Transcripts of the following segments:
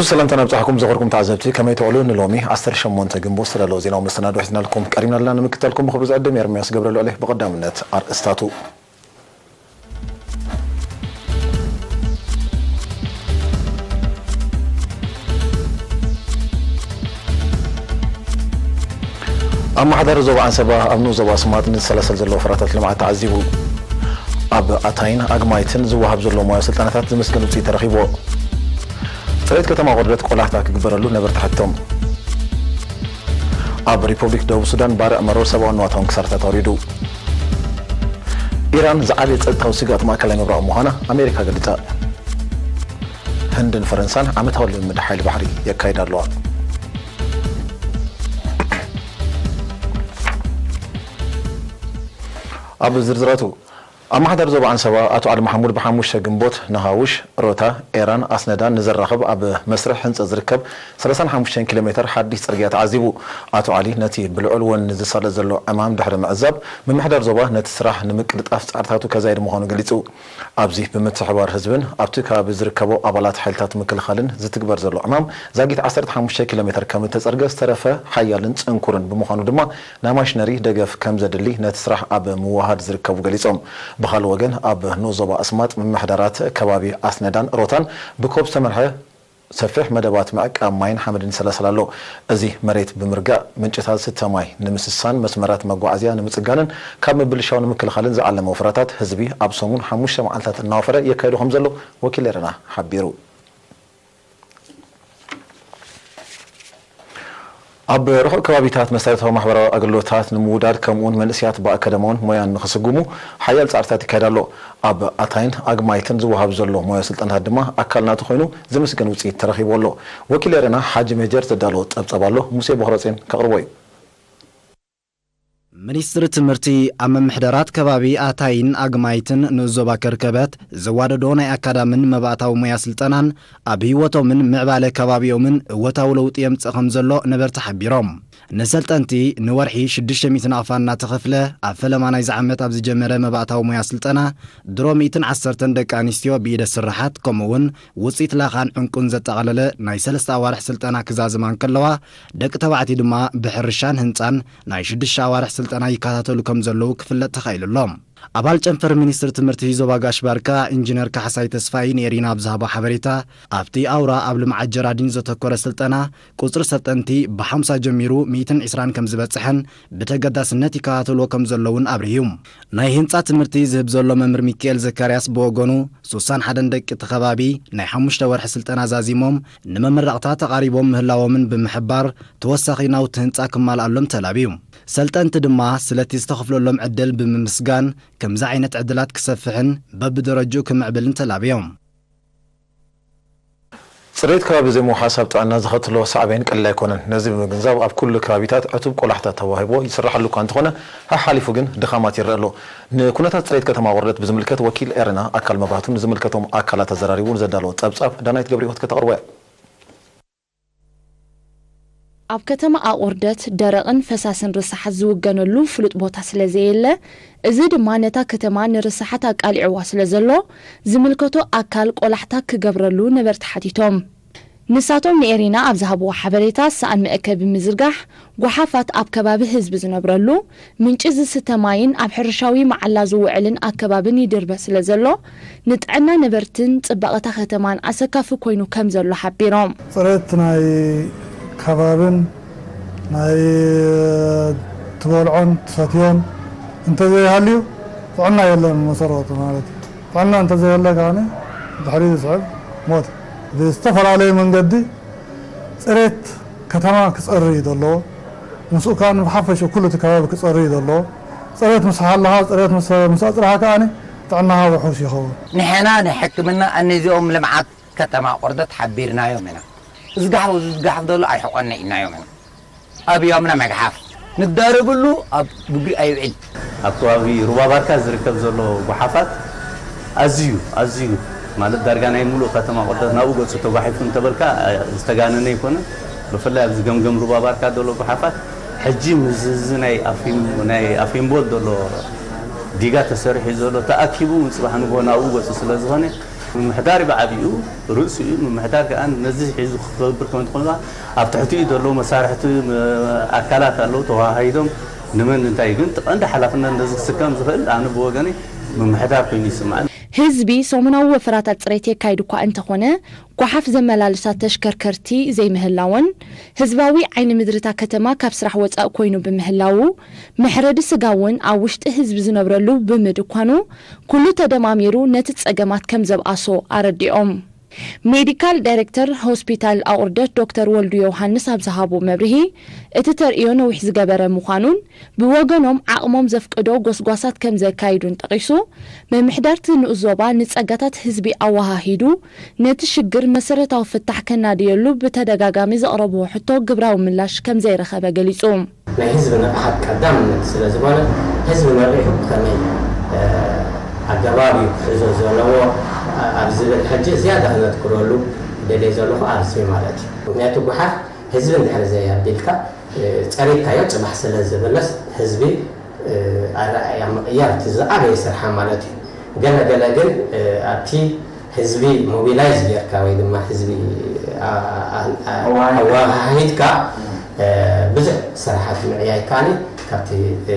ሰላምታ ናብጻሕኩም ዘኸርኩም ተዓዘብቲ፣ ከመይ ትውዕሉ? ንሎሚ ዓሰርተ ሸሞንተ ግንቦት ዝተዳለወ ዜናዊ መሰናዶ ሒዝናልኩም ቀሪብና ኣለና። ንምክታልኩም ብኽብሪ ዝዕድም ኤርምያስ ገብረልዑል። ብቐዳምነት ኣርእስታቱ። ኣመሓዳሪ ዞባ ዓንሰባ ኣብ ንኡስ ዞባ ኣስማጥ ንዝሰላሰል ዘሎ ወፈራታት ልምዓት ተዓዚቡ። ኣብ ኣታይን ኣግማይትን ዝወሃብ ዘሎ ሞያ ስልጠናታት ዝምስገን ውፅኢት ተረኺብዎ። ፅሬት ከተማ ቆርደት ቆላሕታ ክግበረሉ ነበርቲ ሓቲቶም። ኣብ ሪፐብሊክ ደቡብ ሱዳን ባርዕ መሮር ሰብኣውን ንዋታውን ክሳርታት ኣውሪዱ። ኢራን ዝዓበየ ጸጥታዊ ስግኣት ማእከላይ ምብራቕ ምዃና ኣሜሪካ ገሊጻ። ህንድን ፈረንሳን ዓመታዊ ልምምድ ሓይሊ ባሕሪ የካይዳ ኣለዋ። ኣብ ዝርዝራቱ፣ ኣመሓዳሪ ዞባ ዓንሰባ ኣቶ ዓሊ መሓሙድ ብሓሙሽተ ግንቦት ንሃውሽ፣ ሮታ፣ ኤራን ኣስነዳን ንዘራኽብ ኣብ መስርሕ ህንጸት ዝርከብ ሰላሳን ሓሙሽተን ኪሎ ሜተር ሓድሽ ጽርግያ ተዓዚቡ። ኣቶ ዓሊ ነቲ ብልዑል ወኒ ዝሳለጥ ዘሎ ዕማም ድሕሪ ምዕዛብ፣ ምምሕዳር ዞባ ነቲ ስራሕ ንምቅልጣፍ ጻዕርታቱ ከዛይድ ምዃኑ ገሊጹ። ኣብዚ ብምትሕብባር ህዝብን ኣብቲ ከባቢ ዝርከቡ ኣባላት ሓይልታት ምክልኻልን ዝትግበር ዘሎ ዕማም ዛጊት ዓሰርተ ሓሙሽተ ኪሎ ሜተር ከም እተጸርገ ዝተረፈ ሓያልን ጽንኩርን ብምዃኑ ድማ ናይ ማሽነሪ ደገፍ ከም ዘድሊ ነቲ ስራሕ ኣብ ምውሃድ ዝርከቡ ገሊጾም። ብኻልእ ወገን ኣብ ንኡስ ዞባ ኣስማጥ ምምሕዳራት ከባቢ ኣስነዳን ሮታን ብኮብ ዝተመርሐ ሰፊሕ መደባት ምዕቃብ ማይን ሓመድን ይሰላሰል ኣሎ። እዚ መሬት ብምርጋእ ምንጭታት ዝስተ ማይ ንምስሳን መስመራት መጓዓዝያ ንምጽጋንን ካብ ምብልሻው ንምክልኻልን ዝዓለመ ወፈራታት ህዝቢ ኣብ ሰሙን ሓሙሽተ መዓልታት እናወፈረ የካይዶ ከም ዘሎ ወኪል ኤረና ሓቢሩ። ኣብ ርሑቕ ከባቢታት መሰረታዊ ማሕበራዊ ኣገልግሎታት ንምውዳድ ከምኡውን መንእሰያት ብኣካዳማውን ሞያን ንኽስጉሙ ሓያል ጻዕርታት ይካየድ ኣሎ። ኣብ ኣታይን ኣግማይትን ዝወሃብ ዘሎ ሞያዊ ስልጠናታት ድማ ኣካል ናቱ ኮይኑ ዝምስገን ውጽኢት ተረኺቡ ኣሎ። ወኪል ኤረና ሓጂ ሜጀር ዘዳለዎ ጸብጻብ ኣሎ፣ ሙሴ ቦኽረጼን ከቕርቦ እዩ። ሚኒስትሪ ትምህርቲ ኣብ ምምሕዳራት ከባቢ ኣታይን ኣግማይትን ንኡስ ዞባ ከርከበት ዘዋደዶ ናይ ኣካዳምን መባእታዊ ሞያ ስልጠናን ኣብ ህይወቶምን ምዕባለ ከባቢኦምን እወታዊ ለውጢ የምጽእ ከም ዘሎ ነበርቲ ሓቢሮም። ንሰልጠንቲ ንወርሒ ሽዱሽተ ሚእቲ ናቕፋ እናተኸፍለ ኣብ ፈለማ ናይዚ ዓመት ኣብ ዝጀመረ መባእታዊ ሞያ ስልጠና ድሮ ሚእትን ዓሰርተን ደቂ ኣንስትዮ ብኢደ ስራሓት ከምኡውን ውፅኢት ላኻን ዕንቁን ዘጠቓለለ ናይ ሰለስተ ኣዋርሕ ስልጠና ክዛዝማ እንከለዋ፣ ደቂ ተባዕትዮ ድማ ብሕርሻን ህንፃን ናይ ሽዱሽተ ኣዋርሕ ስልጠና ይከታተሉ ከም ዘለዉ ክፍለጥ ተኻኢሉ ኣሎ። ኣባል ጨንፈር ሚኒስትሪ ትምህርቲ ዞባ ጋሽ ባርካ ኢንጂነር ካሕሳይ ተስፋይ ንኤሪና ኣብ ዝሃቦ ሓበሬታ፣ ኣብቲ ኣውራ ኣብ ልምዓት ጀራዲን ዘተኮረ ስልጠና ቁፅሪ ሰልጠንቲ ብሓምሳ ጀሚሩ ሚእትን ዕስራን ከም ዝበፅሐን ብተገዳስነት ይከታተልዎ ከም ዘለውን ኣብርህዩ። ናይ ህንፃ ትምህርቲ ዝህብ ዘሎ መምህር ሚካኤል ዘካርያስ ብወገኑ፣ ሱሳን ሓደን ደቂ እቲ ከባቢ ናይ ሓሙሽተ ወርሒ ስልጠና ዛዚሞም ንመመረቕታ ተቓሪቦም ምህላዎምን ብምሕባር፣ ተወሳኺ ናውቲ ህንፃ ክማልኣሎም ተላብዩ። ሰልጠንቲ ድማ ስለቲ ዝተኸፍለሎም ዕድል ብምምስጋን፣ ከምዚ ዓይነት ዕድላት ክሰፍሕን በብደረጅኡ ክምዕብልን ተላብዮም። ጽሬት ከባቢ ዘይምውሓስ ኣብ ጥዕና ዘኸትሎ ሳዕቤን ቀሊል ኣይኮነን። ነዚ ብምግንዛብ ኣብ ኩሉ ከባቢታት ዕቱብ ቆላሕታ ተዋሂቦ ይስራሓሉ እኳ እንተኾነ፣ ሓሓሊፉ ግን ድኻማት ይረአ ኣሎ። ንኩነታት ጽሬት ከተማ ቆርደት ብዝምልከት ወኪል ኤረና ኣካል መብራህቱ ንዝምልከቶም ኣካላት ኣዘራሪቡ ንዘዳለዎ ጸብጻብ ዳናይት ገብረህይወት ከተቕርቦ እያ። ኣብ ከተማ ኣቑርደት ደረቕን ፈሳስን ርሳሓት ዝውገነሉ ፍሉጥ ቦታ ስለ ዘየለ፣ እዚ ድማ ነታ ከተማ ንርሳሓት ኣቃሊዕዋ ስለ ዘሎ፣ ዝምልከቶ ኣካል ቆላሕታ ክገብረሉ ነበርቲ ሓቲቶም። ንሳቶም ንኤሪና ኣብ ዝሃብዎ ሓበሬታ፣ ሰኣን መእከቢ ምዝርጋሕ፣ ጓሓፋት ኣብ ከባቢ ህዝቢ ዝነብረሉ፣ ምንጪ ዝስተ ማይን ኣብ ሕርሻዊ መዓላ ዝውዕልን ኣከባብን ይድርበ ስለ ዘሎ፣ ንጥዕና ነበርትን ጽባቐታ ከተማን ኣሰካፊ ኮይኑ ከም ዘሎ ሓቢሮም። ጽሬት ናይ ከባብን ናይ ትበልዖን ትሰትዮን እንተዘይሃልዩ ጥዕና የለን መሰረቱ ማለት እዩ። ጥዕና እንተዘይህለ ከኣ ድሕሪ ዝስዕብ ሞት። ብዝተፈላለየ መንገዲ ጽሬት ከተማ ክጸሪ እዩ ዘለዎ። ምስኡ ከኣ ብሓፈሽኡ ኩሉ እቲ ከባቢ ክጸሪ እዩ ዘለዎ። ጽሬት ምስ ሃለኻ፣ ጽሬት ምስ፣ ምስ ኣጽረኻ ከኣ ጥዕናኻ ውሑስ ይኸውን። ንሕና ንሕክምና እነዚኦም ልምዓት ከተማ ቆርደት ሓቢርናዮም ኢና። ዝጋሕፍ ዝጋሕፍ ዘሎ ኣይሕቆን ኢልናዮም ኢና። ኣብዮምና መግሓፍ ንዳረግሉ ኣብ ግብሪ ኣይውዕል። ኣብ ከባቢ ሩባ ባርካ ዝርከብ ዘሎ ጓሓፋት ኣዝዩ፣ ኣዝዩ ማለት ዳርጋ ናይ ሙሉእ ከተማ ቆርደት ናብኡ ገጹ ተጓሒፉ እንተበልካ፣ እ፣ ዝተጋነነ ኣይኮነን። ብፍላይ ኣብዚ ገምገም ሩባ ባርካ ዘሎ ጓሓፋት ሕጂ ምስ እዚ ናይ ኣፊም-፣ ናይ ኣፊምቦል ዘሎ ዲጋ ተሰሪሑ ዘሎ ተኣኪቡ ምጽባሕ ንግሆ ናብኡ ገጹ ስለ ዝኾነ፣ ምምሕዳር እዩ ብዓቢኡ ርእሱ እዩ። ምምሕዳር ከኣ ነዚ ሒዙ ክገብር ከም ዝኾነ ኣብ ትሕቲኡ ዘለዉ መሳርሕቲ፣ ም-፣ ኣካላት ኣለዉ፣ ተወሃሂዶም ንመን እንታይ ግን ቀንዲ ሓላፍነት ነዚ ክስከም ዝኽእል ኣነ ብወገነይ ምምሕዳር ኮይኑ ይስምዓኒ። ህዝቢ ሰሙናዊ ወፈራታት ጽሬት የካይድ እኳ እንተኾነ፣ ጓሓፍ ዘመላልሳ ተሽከርከርቲ ዘይምህላወን፣ ህዝባዊ ዓይኒ ምድሪ እታ ከተማ ካብ ስራሕ ወጻእ ኮይኑ ብምህላዉ፣ መሕረዲ ስጋ እውን ኣብ ውሽጢ ህዝቢ ዝነብረሉ ብምድኳኑ፣ ኩሉ ተደማሚሩ ነቲ ጸገማት ከም ዘብኣሶ ኣረዲኦም። ሜዲካል ዳይሬክተር ሆስፒታል ኣቑርደት ዶክተር ወልዱ ዮውሃንስ ኣብ ዝሃቦ መብርሂ፣ እቲ ተርእዮ ነዊሕ ዝገበረ ምዃኑን ብወገኖም ዓቕሞም ዘፍቅዶ ጎስጓሳት ከም ዘካይዱን ጠቒሱ፣ ምምሕዳር እቲ ንኡስ ዞባ ንጸጋታት ህዝቢ ኣወሃሂዱ ነቲ ሽግር መሰረታዊ ፍታሕ ከናድየሉ ብተደጋጋሚ ዘቕረብዎ ሕቶ ግብራዊ ምላሽ ከም ዘይረኸበ ገሊጹ። ናይ ህዝቢ ንቕሓት ቀዳምነት ስለ ዝኾነ፣ ህዝቢ ነቒሑ ብኸመይ፣ እ፣ ኣገባብ እዩ ክሕዞ ዘለዎ፣ ኣ-፣ ኣብ ዝብል ሕጂ ዝያዳ ክነትኩረሉ ደልየ ዘለኹ ኣብዚ ማለት እዩ። ምኽንያቱ፣ ጓሓፍ ህዝቢ እንድሕር ዘየቢልካ፣ እ፣ ጸሪግካዮ ጽባሕ ስለ ዝብለስ፣ ህዝቢ፣ እ፣ ኣረኣእያ ምቕያር እቲ ዝዓበየ ስርሓ ማለት እዩ። ገለ ገለ ግን፣ እ፣ ኣብቲ ህዝቢ ሞቢላይዝ ጌርካ ወይ ድማ ህዝቢ፣ ኣ-፣ ኣ-፣ ኣ-፣ ኣወሃሂድካ። ኣወሃሂድካ፣ እ፣ ብዙሕ ስራሓት ምዕያይ ከኣኒ ካብቲ፣ እ፣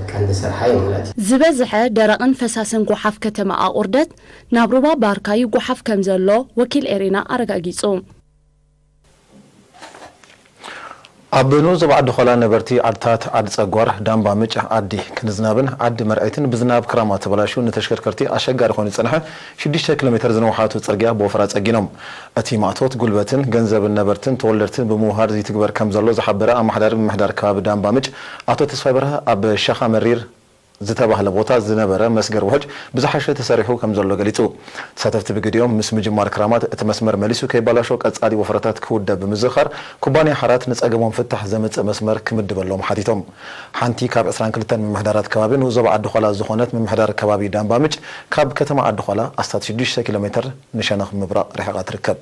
ቀንዲ ስርሓ እዩ ማለት እዩ። ዝበዝሐ ደረቕን ፈሳስን ጓሓፍ ከተማ ኣቑርደት ናብ ሩባ ባርካ ይጓሓፍ ከም ዘሎ ወኪል ኤሬና ኣረጋጊጹ። ኣብ ንኡስ ዞባ ዓዲ ኾላ ነበርቲ ዓድታት ዓዲ ጸጓር፣ ዳምባ ምጭ፣ ዓዲ ክንዝናብን ዓዲ መርዒትን ብዝናብ ክራማት ተበላሽዩ ንተሽከርከርቲ ኣሸጋሪ ኮይኑ ዝጸንሐ ሽዱሽተ ኪሎ ሜተር ዝነውሓቱ ጽርግያ ብወፈራ ጸጊኖም። እቲ ማእቶት ጉልበትን ገንዘብን ነበርትን ተወለድትን ብምውሃድ ይትግበር ከም ዘሎ ዝሓበረ ኣመሓዳሪ ምምሕዳር ከባቢ ዳምባ ምጭ ኣቶ ተስፋይ በርሀ፣ ኣብ ሸኻ መሪር ዝተባህለ ቦታ ዝነበረ መስገር ውሕጅ ብዝሓሸ ተሰሪሑ ከም ዘሎ ገሊጹ። ተሳተፍቲ ብግዲኦም ምስ ምጅማር ክራማት እቲ መስመር መሊሱ ከይበላሾ ቀጻሊ ወፈራታት ክውደብ ብምዝኻር፣ ኩባንያ ሓራት ንጸገሞም ፍታሕ ዘምጽእ መስመር ክምድበሎም ሓቲቶም። ሓንቲ ካብ ዕስራን ክልተን ምምሕዳራት ከባቢ ንኡስ ዞባ ዓዲ ኾላ ዝኾነት ምምሕዳር ከባቢ ዳምባ ምጭ ካብ ከተማ ዓዲ ኾላ ኣስታት ሽዱሽተ ኪሎ ሜተር ንሸነኽ ምብራቕ ርሒቓ ትርከብ።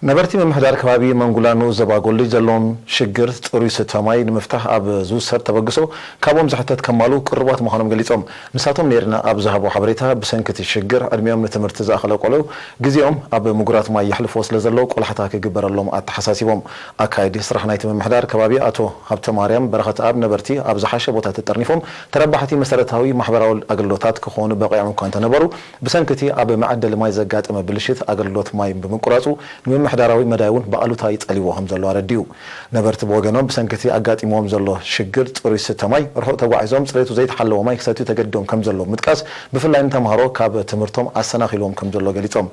ነበርቲ ምምሕዳር ከባቢ መንጉላ ንኡስ ዞባ ጎልጅ ዘለዎም ሽግር ጽሩይ ስተ ማይ ንምፍታሕ ኣብ ዝውሰድ ተበግሶ ካብኦም ዝሕተት ከማሉ ቅሩባት ምዃኖም ገሊጾም። ንሳቶም ኔርና ኣብ ዝሃቦ ሓበሬታ፣ ብሰንኪ እቲ ሽግር ዕድሚኦም ንትምህርቲ ዝኣኸለ ቆልዑ ግዜኦም ኣብ ምጉራት ማይ የሕልፎ ስለ ዘለዉ ቆላሕታ ክግበረሎም ኣተሓሳሲቦም። ኣካየዲ ስራሕ ናይቲ ምምሕዳር ከባቢ ኣቶ ሃብተማርያም በረኸተኣብ፣ ነበርቲ ኣብ ዝሓሸ ቦታ ተጠርኒፎም ተረባሕቲ መሰረታዊ ማሕበራዊ ኣገልግሎታት ክኾኑ በቒዖም እኳ እንተነበሩ፣ ብሰንኪ እቲ ኣብ መዐደሊ ማይ ዘጋጠመ ብልሽት ኣገልግሎት ማይ ብምቁራጹ፣ ንምምሕዳራዊ መዳይ እውን ብኣሉታ ይጸልይዎ ከም ዘሎ ኣረዲኡ። ነበርቲ ብወገኖም፣ ብሰንኪ እቲ ኣጋጢምዎም ዘሎ ሽግር ጽሩይ ስተ ማይ ርሑቕ ተጓዒዞም ጽሬቱ ዘይተሓለወ ማይ ክሰትዩ ተገዲዶም ከም ዘለዉ ብምጥቃስ፣ ብፍላይ ንተምሃሮ ካብ ትምህርቶም ኣሰናኺልዎም ከም ዘሎ ገሊጾም።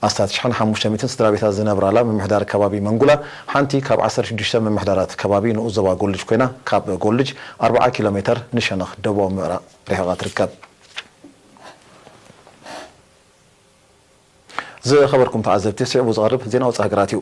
ኣስታት ሽሕን ሓሙሽተ ሚእትን ስድራ ቤታት ዝነብራላ ምምሕዳር ከባቢ መንጉላ፣ ሓንቲ ካብ ዓሰርተ ሽዱሽተ ምምሕዳራት ከባቢ ንኡስ ዞባ ጎልጅ ኮይና፣ ካብ ጎልጅ ኣርብዓ ኪሎ ሜተር ንሸነኽ ደቡባዊ ምብራቕ ርሒቓ ትርከብ። ዝኸበርኩም ተዓዘብቲ፣ ስዒቡ ዝቐርብ ዜና ወጻኢ ሃገራት እዩ።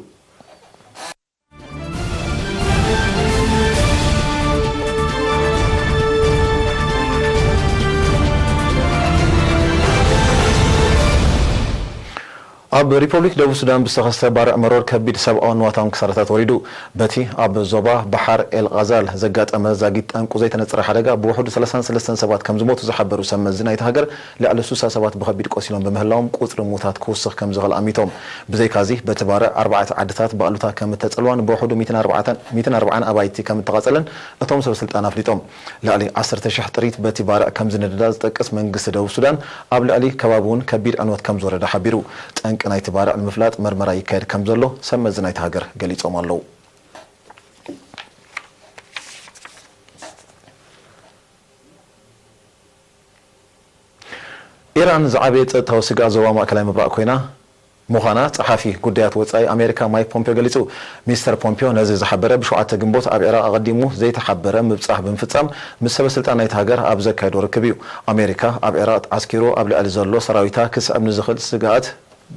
ኣብ ሪፐብሊክ ደቡብ ሱዳን ብዝተኸስተ ባርዕ መሮር ከቢድ ሰብኣውን ንዋታውን ክሳራታት ወሪዱ። በቲ ኣብ ዞባ ባሓር ኤል ቓዛል ዘጋጠመ ዛጊት ጠንቁ ዘይተነጸረ ሓደጋ ብውሕዱ ሰላሳን ሰለስተን ሰባት ከም ዝሞቱ ዝሓበሩ ሰብ መዚ ናይቲ ሃገር፣ ልዕሊ ስሳ ሰባት ብኸቢድ ቆሲሎም ብምህላዎም፣ ቁጽሪ ምዉታት ክውስኽ ከም ዝኽእል ኣሚቶም። ብዘይካዚ፣ በቲ ባርዕ ኣርባዕተ ዓድታት ብኣሉታ ከም እተጸልዋን ብውሕዱ ሚእትን ኣርባዕተን፣ ሚእትን ኣርባዓን ኣባይቲ ከም እተቓጸለን እቶም ሰብ ስልጣን ኣፍሊጦም። ልዕሊ ዓሰርተ ሽሕ ጥሪት በቲ ባርዕ ከም ዝነደዳ ዝጠቅስ መንግስቲ ደቡብ ሱዳን፣ ኣብ ልዕሊ ከባቢ እውን ከቢድ ዕንወት ከም ዝወረደ ሓቢሩ። ጠንቂ ናይቲ ባርዕ ንምፍላጥ መርመራ ይካየድ ከም ዘሎ ሰብ መዚ ናይቲ ሃገር ገሊጾም ኣለዉ። ኢራን ዝዓበየ ጸጥታዊ ስግኣት ዞባ ማእከላይ ምብራቕ ኮይና ምዃና ጸሓፊ ጉዳያት ወጻኢ ኣሜሪካ ማይክ ፖምፒዮ ገሊጹ። ሚስተር ፖምፒዮ ነዚ ዝሓበረ ብሸውዓተ ግንቦት ኣብ ዒራቕ ኣቐዲሙ ዘይተሓበረ ምብጻሕ ብምፍጻም ምስ ሰበ ስልጣን ናይቲ ሃገር ኣብ ዘካየዶ ርክብ እዩ። ኣሜሪካ ኣብ ዒራቕ ዓስኪሩ ኣብ ልዕሊ ዘሎ ሰራዊታ ክስዕብ ንዝኽእል ስግኣት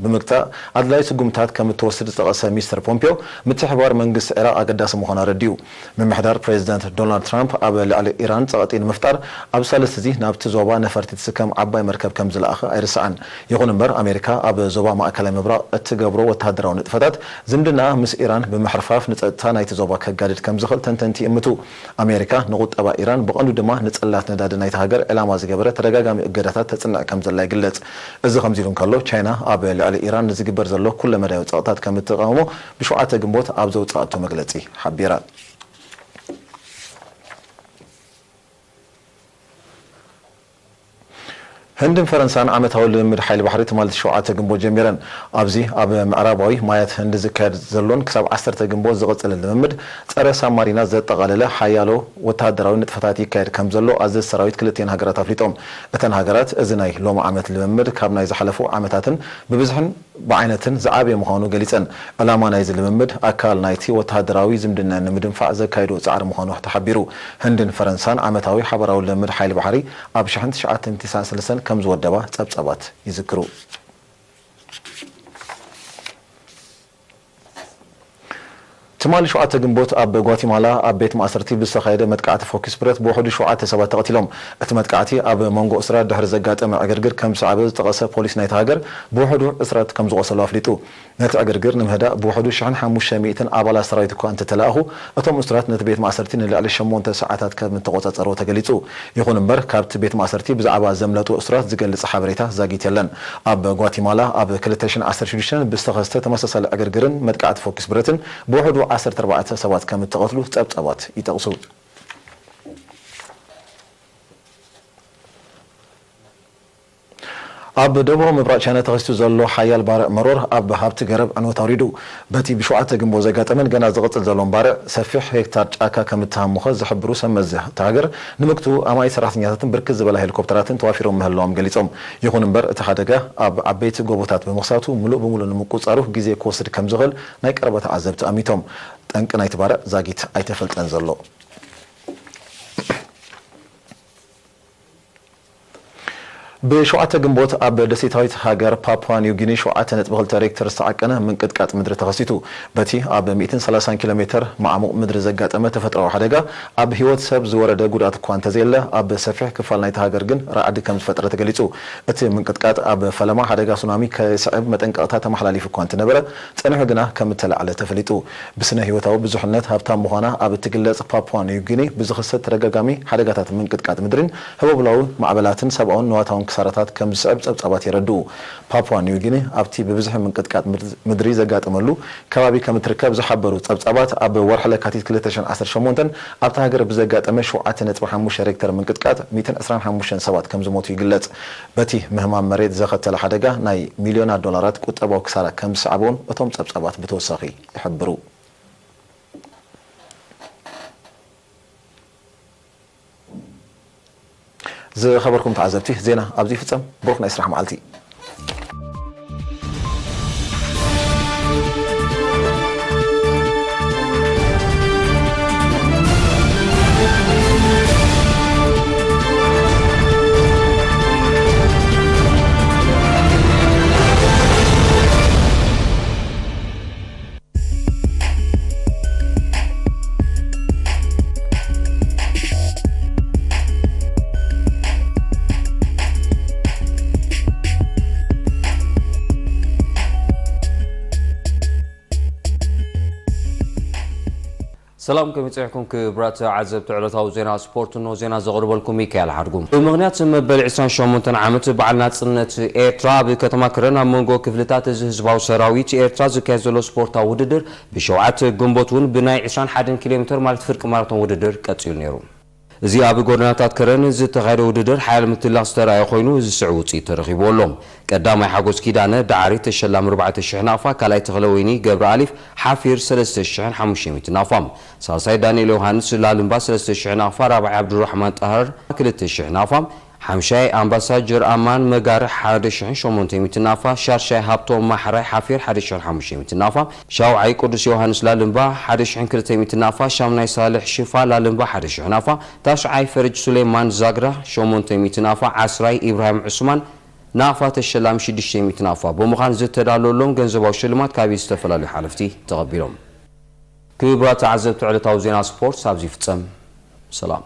ብምግታእ ኣድላዪ ስጉምታት ከም እትወስድ ዝጠቐሰ ሚስተር ፖምፒዮ፣ ምትሕብባር መንግስቲ ዒራቕ ኣገዳሲ ምዃኑ ኣረዲኡ። ምምሕዳር ፕሬዚደንት ዶናልድ ትራምፕ ኣብ ልዕሊ ኢራን ጸቕጢ ንምፍጣር ኣብ ሳልስቲ እዚ ናብቲ ዞባ ነፈርቲ ትስከም ዓባይ መርከብ ከም ዝለኣኸ ኣይርሳዕን። ይኹን እምበር፣ ኣሜሪካ ኣብ ዞባ ማእከላይ ምብራቕ እትገብሮ ወተሃደራዊ ንጥፈታት ዝምድናኣ ምስ ኢራን ብምሕርፋፍ ንጸጥታ ናይቲ ዞባ ከጋድድ ከም ዝኽእል ተንተንቲ ይእምቱ። ኣሜሪካ ንቁጠባ ኢራን ብቐንዱ ድማ ንጽላት ነዳዲ ናይቲ ሃገር ዕላማ ዝገበረ ተደጋጋሚ እገዳታት ተጽንዕ ከም ዘላ ይግለጽ። እዚ ከምዚ ኢሉ እንከሎ፣ ቻይና ኣብ ልዕሊ ኢራን ንዝግበር ዘሎ ኩለመዳያዊ ጸቕጥታት ከም እትቃወሞ ብሸውዓተ ግንቦት ኣብ ዘውጽኣቶ መግለጺ ሓቢራ። ህንድን ፈረንሳን ዓመታዊ ልምምድ ሓይሊ ባሕሪ ትማሊ ሸውዓተ ግንቦት ጀሚረን። ኣብዚ ኣብ ምዕራባዊ ማያት ህንዲ ዝካየድ ዘሎን ክሳብ ዓሰርተ ግንቦት ዝቕጽልን ልምምድ ጸረ ሳብማሪናት ዘጠቓለለ ሓያሎ ወተሃደራዊ ንጥፈታት ይካየድ ከም ዘሎ ኣዘዝቲ ሰራዊት ክልቲኤን ሃገራት ኣፍሊጦም። እተን ሃገራት እዚ ናይ ሎሚ ዓመት ልምምድ ካብ ናይ ዝሓለፉ ዓመታትን ብብዝሕን ብዓይነትን ዝዓበየ ምዃኑ ገሊጸን። ዕላማ ናይዚ ልምምድ ኣካል ናይቲ ወተሃደራዊ ዝምድና ንምድንፋዕ ዘካየድዎ ጻዕሪ ምዃኑ ተሓቢሩ። ህንድን ፈረንሳን ዓመታዊ ሓባራዊ ልምምድ ሓይሊ ባሕሪ ኣብ ሽሕን ትሽዓተ ሚእትን ሰለስተን ከም ዝወደባ ጸብጻባት ይዝክሩ። ትማሊ ሸውዓተ ግንቦት ኣብ ጓቲማላ ኣብ ቤት ማእሰርቲ ብዝተኻየደ መጥቃዕቲ ፎኪስ ብረት ብውሕዱ ሸውዓተ ሰባት ተቐቲሎም። እቲ መጥቃዕቲ ኣብ መንጎ እስራት ድሕሪ ዘጋጠመ ዕግርግር ከም ዝሰዓበ ዝጠቐሰ ፖሊስ ናይቲ ሃገር፣ ብውሕዱ እስራት ከም ዝቖሰሉ ኣፍሊጡ። ነቲ ዕግርግር ንምህዳእ ብውሕዱ ሽሕን ሓሙሽተ ሚእትን ኣባላት ሰራዊት እኳ እንተተላእኹ፣ እቶም እስራት ነቲ ቤት ማእሰርቲ ንልዕሊ ሸሞንተ ሰዓታት ከም እተቖጻጸርዎ ተገሊጹ። ይኹን እምበር፣ ካብቲ ቤት ማእሰርቲ ብዛዕባ ዘምለጡ እስራት ዝገልጽ ሓበሬታ ዛጊት የለን። ኣብ ጓቲማላ ኣብ ክልተ ሽሕን ዓሰርተ ሽዱሽተን ብዝተኸስተ ተመሳሳሊ ዕግርግርን መጥቃዕቲ ፎኪስ ብረትን ብውሕዱ ዓሰርተ ኣርባዕተ ሰባት ከም እተቐትሉ ጸብጻባት ይጠቕሱ። ኣብ ደቡብ ምብራቕ ቻይና ተኸሲቱ ዘሎ ሓያል ባርዕ መሮር ኣብ ሃብቲ ገረብ ዕንወት ኣውሪዱ። በቲ ብሸውዓተ ግንቦት ዘጋጠመን ገና ዝቕጽል ዘሎን ባርዕ፣ ሰፊሕ ሄክታር ጫካ ከም እተሃሙኸ ዝሕብሩ ሰብ መዚ እታ ሃገር፣ ንምግትኡ ኣማኢት ሰራሕተኛታትን ብርክት ዝበላ ሄሊኮፕተራትን ተዋፊሮም ምህላዎም ገሊጾም። ይኹን እምበር፣ እቲ ሓደጋ ኣብ ዓበይቲ ጎቦታት ብምኽሳቱ፣ ምሉእ ብምሉእ ንምቁጽጻሩ ግዜ ክወስድ ከም ዝኽእል ናይ ቀረባ ተዓዘብቲ ኣሚቶም። ጠንቂ ናይቲ ባርዕ ዛጊት ኣይተፈልጠን ዘሎ። ብሸውዓተ ግንቦት ኣብ ደሴታዊት ሃገር ፓፑዋ ኒው ጊኒ ሸውዓተ ነጥቢ ክልተ ሬክተር ዝተዓቀነ ምንቅጥቃጥ ምድሪ ተኸሲቱ። በቲ ኣብ ሚእትን ሰላሳን ኪሎ ሜተር ማዕሙቕ ምድሪ ዘጋጠመ ተፈጥሮኣዊ ሓደጋ ኣብ ህይወት ሰብ ዝወረደ ጉድኣት እኳ እንተዘየለ፣ ኣብ ሰፊሕ ክፋል ናይቲ ሃገር ግን ራዕዲ ከም ዝፈጠረ ተገሊጹ። እቲ ምንቅጥቃጥ ኣብ ፈለማ ሓደጋ ሱናሚ ከስዕብ መጠንቀቕታ ተመሓላሊፉ እኳ እንተነበረ፣ ጸኒሑ ግና ከም እተላዕለ ተፈሊጡ። ብስነ ህይወታዊ ብዙሕነት ሃብታም ምዃና ኣብ እትግለጽ ፓፑዋ ኒው ጊኒ ብዝኽሰት ተደጋጋሚ ሓደጋታት ምንቅጥቃጥ ምድሪን ህቦብላዊ ማዕበላትን ሰብኣውን ንዋታውን ክሳራታት ከም ዝስዕብ ጸብጻባት የረድኡ። ፓፑዋ ኒው ጊኒ ኣብቲ ብብዝሒ ምንቅጥቃጥ ምድሪ ዘጋጠመሉ ከባቢ ከም እትርከብ ዝሓበሩ ጸብጻባት፣ ኣብ ወርሒ ለካቲት ክልተ ሽሕን ዓሰርተ ሸሞንተን ኣብታ ሃገር ብዘጋጠመ ሸውዓተ ነጥቢ ሓሙሽተ ሬክተር ምንቅጥቃጥ ሚእትን ዕስራን ሓሙሽተን ሰባት ከም ዝሞቱ ይግለጽ። በቲ ምህማም መሬት ዘኸተለ ሓደጋ ናይ ሚልዮናት ዶላራት ቁጠባዊ ክሳራ ከም ዝሰዓበ እውን እቶም ጸብጻባት ብተወሳኺ ይሕብሩ። ዝኸበርኩም ተዓዘብቲ፣ ዜና ኣብዚ ይፍጸም። ብሩኽ ናይ ስራሕ መዓልቲ። ሰላም፣ ከመይ ጸኒሕኩም ክቡራት ተዓዘብቲ ዕለታዊ ዜና ስፖርት? እንሆ ዜና ዘቕርበልኩም ሚካኤል ሓድጉ። ብምኽንያት መበል ዕስራን ሸሞንተን ዓመት በዓል ናጽነት ኤርትራ፣ ኣብ ከተማ ከረን ኣብ መንጎ ክፍልታት እዚ ህዝባዊ ሰራዊት ኤርትራ ዝካየድ ዘሎ ስፖርታዊ ውድድር ብሸውዓተ ግንቦት እውን ብናይ ዕስራን ሓደን ኪሎ ሜተር ማለት ፍርቂ ማራቶን ውድድር ቀጺሉ ነይሩ። እዚ ኣብ ጎደናታት ከረን ዝተኻየደ ውድድር ሓያል ምትላኽ ዝተራእየ ኮይኑ፣ ዝስዕብ ውጽኢት ተረኺብዎ ኣሎ። ቀዳማይ ሓጎስ ኪዳነ ዳዕሪ ተሸላሚ ኣርባዕተ ሽሕ ናቕፋ፣ ካልኣይ ተኽለወይኒ ገብረኣሊፍ ሓፊር ሰለስተ ሽሕን ሓሙሽተ ሚእትን ናቕፋ፣ ሳልሳይ ዳንኤል ዮሃንስ ላልምባ ሰለስተ ሽሕ ናቕፋ፣ ራብዓይ ዓብዱራሕማን ጣህር ክልተ ሽሕ ናቕፋ፣ ሓምሻይ ኣምባሳጀር ኣማን መጋርሕ ሓደ ሽሕን ሸሞንተ ሚእትን ናቕፋ፣ ሻድሻይ ሃብቶም ማሕራይ ሓፊር ሓደ ሽሕን ሓሙሽተ ሚእትን ናቕፋ፣ ሻውዓይ ቅዱስ ዮሃንስ ላልምባ ሓደ ሽሕን ክልተ ሚእትን ናቕፋ፣ ሻምናይ ሳልሕ ሽፋ ላልምባ ሓደ ሽሕ ናቕፋ፣ ታሽዓይ ፈርጅ ሱሌማን ዛግራ ሸሞንተ ሚእቲ ናቕፋ፣ ዓስራይ ኢብራሂም ዑስማን ናቕፋ ተሸላሚ ሽዱሽተ ሚእቲ ናቕፋ ብምዃን ዝተዳለወሎም ገንዘባዊ ሽልማት ካብ ዝተፈላለዩ ሓለፍቲ ተቐቢሎም። ክቡራት ተዓዘብቲ፣ ዕለታዊ ዜና ስፖርት ኣብዚ ይፍጸም። ሰላም።